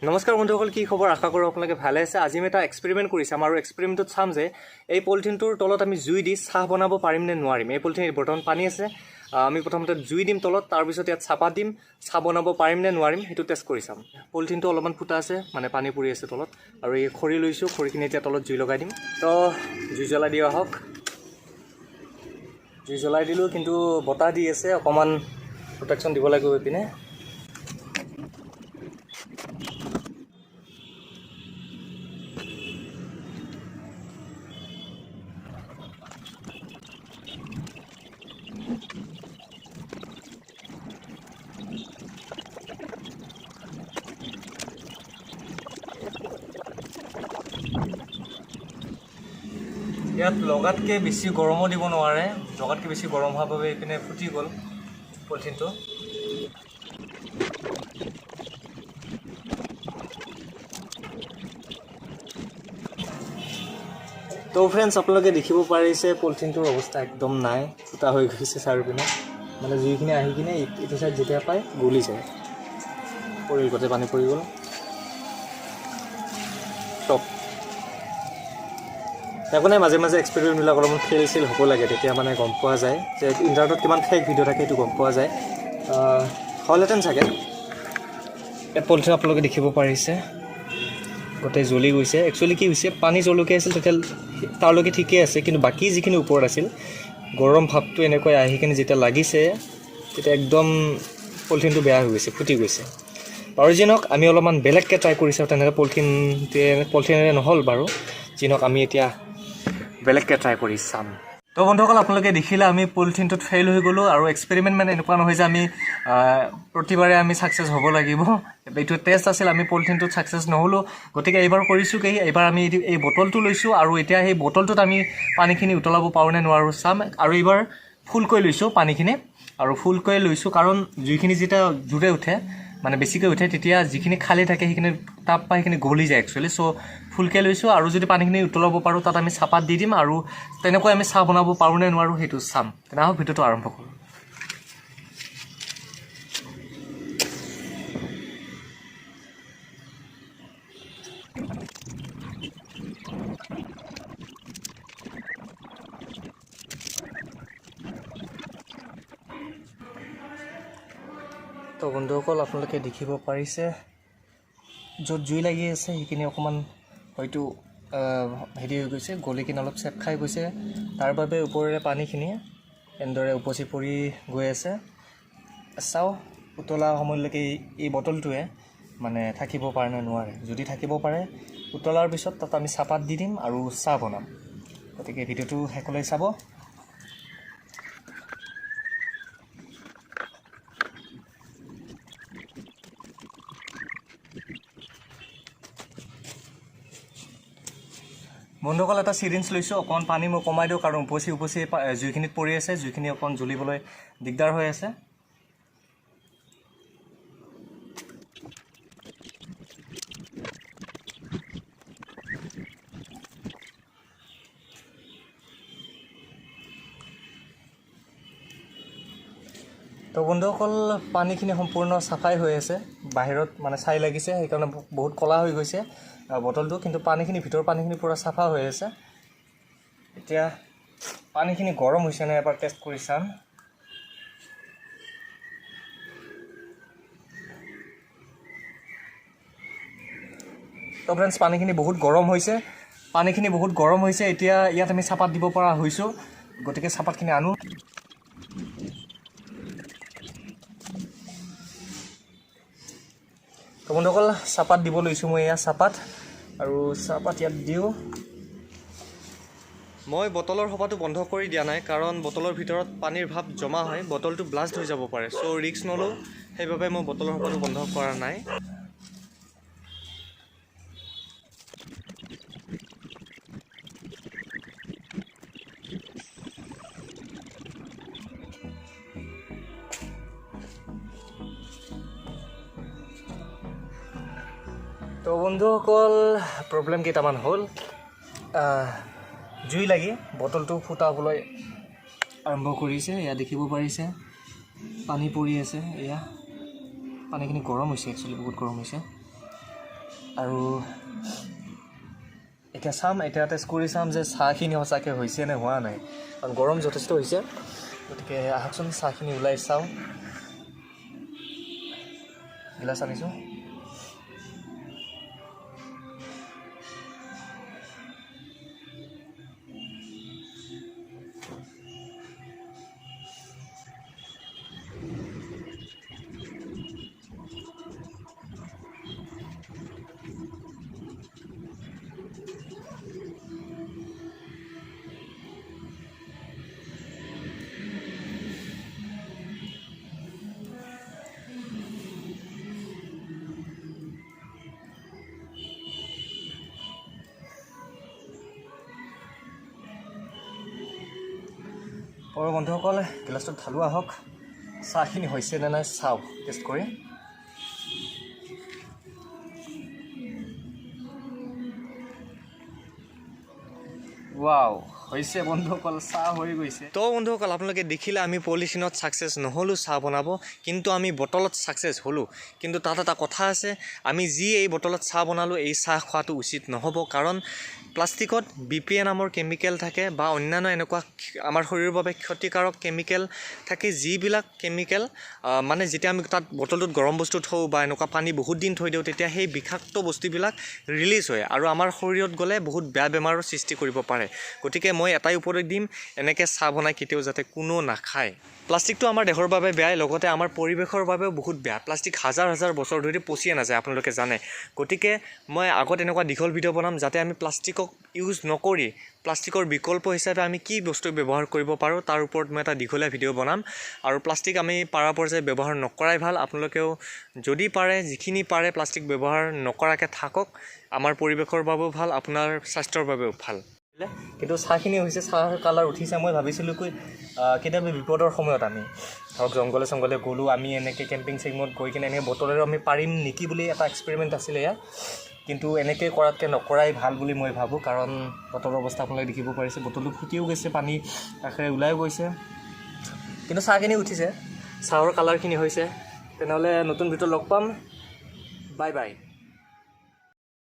নমস্কাৰ বন্ধুসকল, কি খবৰ? আশা কৰোঁ আপোনালোকে ভালে আছে। আজি আমি এটা এক্সপেৰিমেণ্ট কৰি চাম আৰু এক্সপেৰিমেণ্টটোত চাম যে এই পলিথিনটোৰ তলত আমি জুই দি চাহ বনাব পাৰিম নে নোৱাৰিম। এই পলিথিন বৰ্তমান পানী আছে, আমি প্ৰথমতে জুই দিম তলত, তাৰপিছত ইয়াত চাহপাত দিম। চাহ বনাব পাৰিম নে নোৱাৰিম সেইটো টেষ্ট কৰি চাম। পলিথিনটো অলপমান ফুটা আছে, মানে পানী পৰি আছে তলত। আৰু এই খৰি লৈছোঁ, খৰিখিনি এতিয়া তলত জুই লগাই দিম। তো জুই জ্বলাই দিয়া হওক। জুই জ্বলাই দিলোঁ, কিন্তু বতাহ দি আছে, অকণমান প্ৰটেকশ্যন দিব লাগিব এইপিনে। ইয়াত লগাতকৈ বেছি গৰমো দিব নোৱাৰে, লগাতকৈ বেছি গৰম হোৱাৰ বাবে এইপিনে ফুটি গ'ল পলিথিনটো। তো ফ্ৰেণ্ডছ, আপোনালোকে দেখিব পাৰিছে পলিথিনটোৰ অৱস্থা একদম নাই, ফুটা হৈ গৈছে চাৰিওপিনে। মানে জুইখিনি আহি কিনে এইটো চাইড যেতিয়া পায় গলি যায়, পৰিল, গোটেই পানী পৰি গ'ল। টপ একো নাই, মাজে মাজে এক্সপেৰিমেণ্টবিলাক অলপমান ফেইল চেইল হ'ব লাগে, তেতিয়া মানে গম পোৱা যায় যে ইণ্টাৰনেটত কিমান ফেক ভিডিঅ' থাকে, সেইটো গম পোৱা যায়। হ'লহেঁতেন চাগে। ইয়াত পলিথিন আপোনালোকে দেখিব পাৰিছে গোটেই জ্বলি গৈছে। একচুৱেলি কি হৈছে, পানী য'লৈকে আছিল তেতিয়া তাৰলৈকে ঠিকেই আছে, কিন্তু বাকী যিখিনি ওপৰত আছিল গৰম ভাৱটো এনেকৈ আহি কিনে যেতিয়া লাগিছে তেতিয়া একদম পলিথিনটো বেয়া হৈ গৈছে, ফুটি গৈছে। বাৰু যি নহওক, আমি অলপমান বেলেগকৈ ট্ৰাই কৰি চাওঁ। তেনেকৈ পলিথিনেৰে নহ'ল, বাৰু যি নহওক, আমি এতিয়া বেলেগকৈ ট্ৰাই কৰি চাম। তো বন্ধুসকল, আপোনালোকে দেখিলে আমি পলিথিনটোত ফেইল হৈ গ'লোঁ। আৰু এক্সপেৰিমেণ্ট মানে এনেকুৱা নহয় যে আমি প্ৰতিবাৰে আমি ছাকচেছ হ'ব লাগিব। এইটো টেষ্ট আছিল, আমি পলিথিনটোত ছাকচেছ নহ'লোঁ। গতিকে এইবাৰ কৰিছোঁ কি, এইবাৰ আমি এই বটলটো লৈছোঁ আৰু এতিয়া সেই বটলটোত আমি পানীখিনি উতলাব পাৰোঁ নে নোৱাৰোঁ চাম। আৰু এইবাৰ ফুলকৈ লৈছোঁ পানীখিনি, আৰু ফুলকৈ লৈছোঁ কাৰণ জুইখিনি যেতিয়া জোৰে উঠে, মানে বেছিকৈ উঠে, তেতিয়া যিখিনি খালী থাকে সেইখিনি তাপ পাই সেইখিনি গলি যায় একচুৱেলি। চ' ফুলকৈ লৈছোঁ আৰু যদি পানীখিনি উতলাব পাৰোঁ তাত আমি চাহপাত দি দিম আৰু তেনেকৈ আমি চাহ বনাব পাৰোঁ নে নোৱাৰোঁ সেইটো চাম। তেনেহ'লে ভিডিঅ'টো আৰম্ভ কৰোঁ। তো বন্ধুসকল, আপোনালোকে দেখিব পাৰিছে য'ত জুই লাগি আছে সেইখিনি অকণমান হয়তো হেৰি হৈ গৈছে, গলি কিনে অলপ চেপ খাই গৈছে। তাৰ বাবে ওপৰেৰে পানীখিনি এনেদৰে উপচি পৰি গৈ আছে। চাওঁ উতলা সময়লৈকে এই বটলটোৱে মানে থাকিব পাৰে নে নোৱাৰে। যদি থাকিব পাৰে, উতলাৰ পিছত তাত আমি চাহপাত দি দিম আৰু চাহ বনাম। গতিকে ভিডিঅ'টো শেষলৈ চাব। বন্ধুসকল, এটা চিৰিঞ্জ লৈছোঁ, অকণমান পানী মই কমাই দিওঁ, কাৰণ উপচি উপচি জুইখিনিত পৰি আছে, জুইখিনি অকণ জ্বলিবলৈ দিগদাৰ হৈ আছে। তো বন্ধুসকল, পানীখিনি সম্পূৰ্ণ চাফাই হৈ আছে, বাহিৰত মানে ছাই লাগিছে, সেইকাৰণে বহুত ক'লা হৈ গৈছে বটলটো, কিন্তু ভিতৰৰ পানীখিনি পূৰা চাফা হৈ আছে। এতিয়া পানীখিনি গৰম হৈছে নে এবাৰ টেষ্ট কৰি চাম। তো ফ্ৰেণ্ডছ, পানীখিনি বহুত গৰম হৈছে, পানীখিনি বহুত গৰম হৈছে। এতিয়া ইয়াত আমি চাহপাত দিব পৰা হৈছোঁ, গতিকে চাহপাতখিনি আনো। তো বন্ধুসকল, চাহপাত দিব লৈছোঁ মই, এয়া চাহপাত, আৰু চাহপাত ইয়াত দিওঁ। মই বটলৰ সোপাটো বন্ধ কৰি দিয়া নাই, কাৰণ বটলৰ ভিতৰত পানীৰ ভাৱ জমা হয়, বটলটো ব্লাষ্ট হৈ যাব পাৰে। চ' ৰিস্ক নলওঁ, সেইবাবে মই বটলৰ সোপাটো বন্ধ কৰা নাই। তো বন্ধুসকল, প্ৰব্লেম কেইটামান হ'ল। জুই লাগি বটলটো ফুটাবলৈ আৰম্ভ কৰিছে। এয়া দেখিব পাৰিছে পানী পৰি আছে। এয়া পানীখিনি গৰম হৈছে, একচুৱেলি বহুত গৰম হৈছে। আৰু এতিয়া চাম, এতিয়া টেষ্ট কৰি চাম যে চাহখিনি সঁচাকৈ হৈছে নে হোৱা নাই, কাৰণ গৰম যথেষ্ট হৈছে। গতিকে আহকচোন, চাহখিনি ওলাই চাওঁ। গিলাচ আনিছোঁ। আৰু বন্ধুসকল, গিলাচটোত ঢালো আহক, চাহখিনি হৈছে নে নাই চাওঁ টেষ্ট কৰি। ৱাও, হৈছে বন্ধুসকল, চাহ হৈ গৈছে। তো বন্ধুসকল, আপোনালোকে দেখিলে আমি পলিথিনত ছাকচেছ নহ'লোঁ চাহ বনাব, কিন্তু আমি বটলত ছাকচেছ হ'লোঁ। কিন্তু তাত এটা কথা আছে, আমি যি এই বটলত চাহ বনালোঁ, এই চাহ খোৱাটো উচিত নহ'ব, কাৰণ প্লাষ্টিকত BPA নামৰ কেমিকেল থাকে বা অন্যান্য এনেকুৱা আমাৰ শৰীৰৰ বাবে ক্ষতিকাৰক কেমিকেল থাকে, যিবিলাক কেমিকেল মানে যেতিয়া আমি তাত বটলটোত গৰম বস্তু থওঁ বা এনেকুৱা পানী বহুত দিন থৈ দিওঁ, তেতিয়া সেই বিষাক্ত বস্তুবিলাক ৰিলিজ হয় আৰু আমাৰ শৰীৰত গ'লে বহুত বেয়া বেমাৰৰ সৃষ্টি কৰিব পাৰে। গতিকে মই এটাই উপদেশ দিম, এনেকৈ চাহ বনাই কেতিয়াও যাতে কোনো নাখায়। প্লাষ্টিকটো আমাৰ দেহৰ বাবে বেয়াই, লগতে আমাৰ পৰিৱেশৰ বাবেও বহুত বেয়া। প্লাষ্টিক হাজাৰ হাজাৰ বছৰ ধৰি পচিয়ে নাযায়, আপোনালোকে জানে। গতিকে মই আগত এনেকুৱা দীঘল ভিডিঅ' বনাম, যাতে আমি প্লাষ্টিকক ইউজ নকৰি প্লাষ্টিকৰ বিকল্প হিচাপে আমি কি বস্তু ব্যৱহাৰ কৰিব পাৰোঁ তাৰ ওপৰত মই এটা দীঘলীয়া ভিডিঅ' বনাম। আৰু প্লাষ্টিক আমি পাৰা পৰ্যায় ব্যৱহাৰ নকৰাই ভাল। আপোনালোকেও যদি পাৰে, যিখিনি পাৰে প্লাষ্টিক ব্যৱহাৰ নকৰাকৈ থাকক, আমাৰ পৰিৱেশৰ বাবেও ভাল, আপোনাৰ স্বাস্থ্যৰ বাবেও ভাল। কিন্তু চাহখিনি হৈছে, চাহৰ কালাৰ উঠিছে। মই ভাবিছিলোঁ কি কেতিয়াবা বিপদৰ সময়ত আমি ধৰক জংঘলে চংঘলে গ'লোঁ, আমি এনেকৈ কেম্পিং চেম্পিঙত গৈ কিনে এনেকৈ বটলেৰে আমি পাৰিম নেকি বুলি এটা এক্সপেৰিমেণ্ট আছিলে এয়া। কিন্তু এনেকৈ কৰাতকৈ নকৰাই ভাল বুলি মই ভাবোঁ, কাৰণ বটলৰ অৱস্থা আপোনালোকে দেখিব পাৰিছে, বটলটো ফুটিও গৈছে, পানী কাষেৰে ওলাইও গৈছে, কিন্তু চাহখিনি উঠিছে, চাহৰ কালাৰখিনি হৈছে। তেনেহ'লে নতুন ভিডিঅ'ত লগ পাম, বাই বাই।